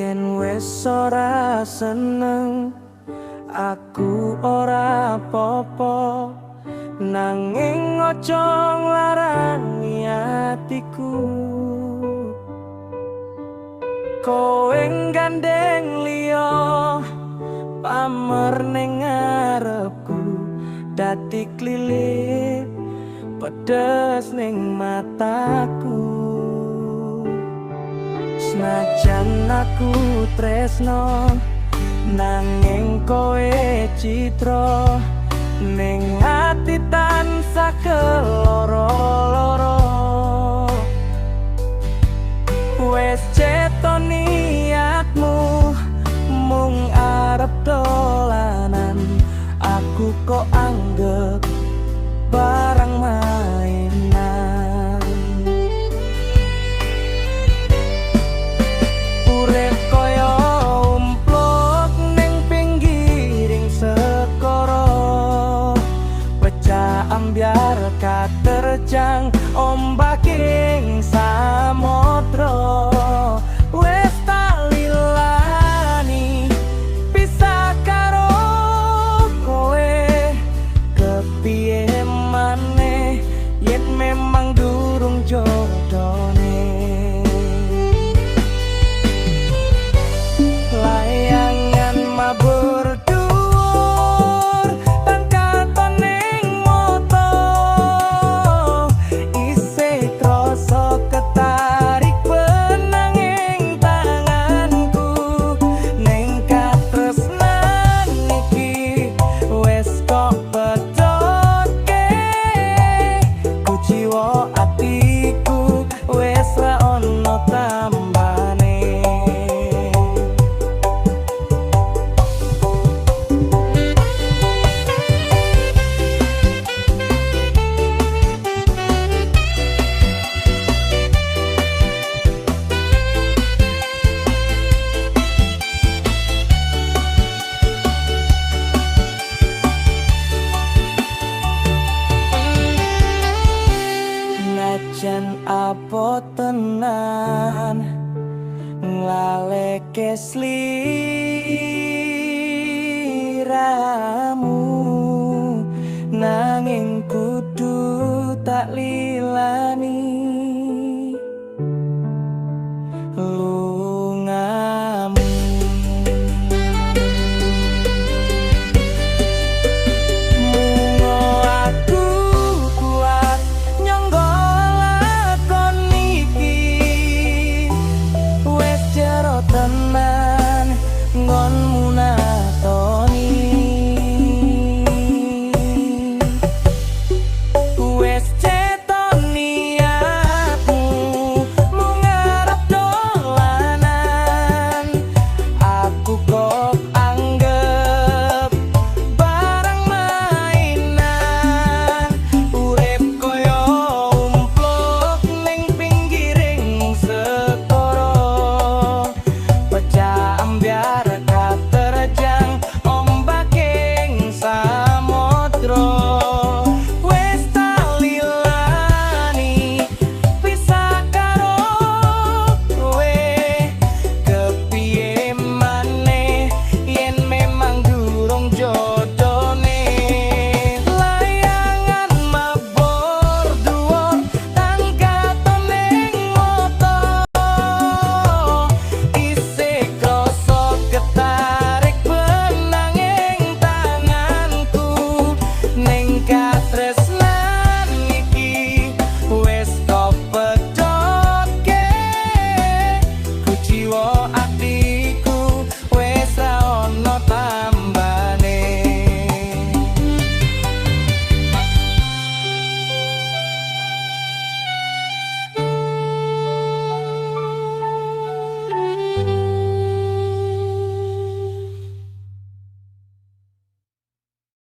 Yen wis ora seneng, aku ora popo, nanging ojo nglarani atiku. Kowe gandeng liya, pamer ning ngarepku, dadi klilip pedes ning mataku. Senajan aku tresno, nanging kowe citra ning ati tansah keloro-loro. Wes cetho niatmu mung arep dolanan, aku kok anggep barang mainan. Urip kaya umpluk ning pinggiring segara, pecah ambyar katerjang ombak ing samodra. Wes tak lilani pisah karo kowe, kepiye maneh yen memang durung jodone. Layangan mabur dhuwur tan katon ning moto, isih krasa ketarik benang ing tanganku. Ning katresnan iki wis kok pedhotke, kuciwa atiku wis ra ono tambane. Najan abot tenan nglaleke sliramu, nanging kudu tak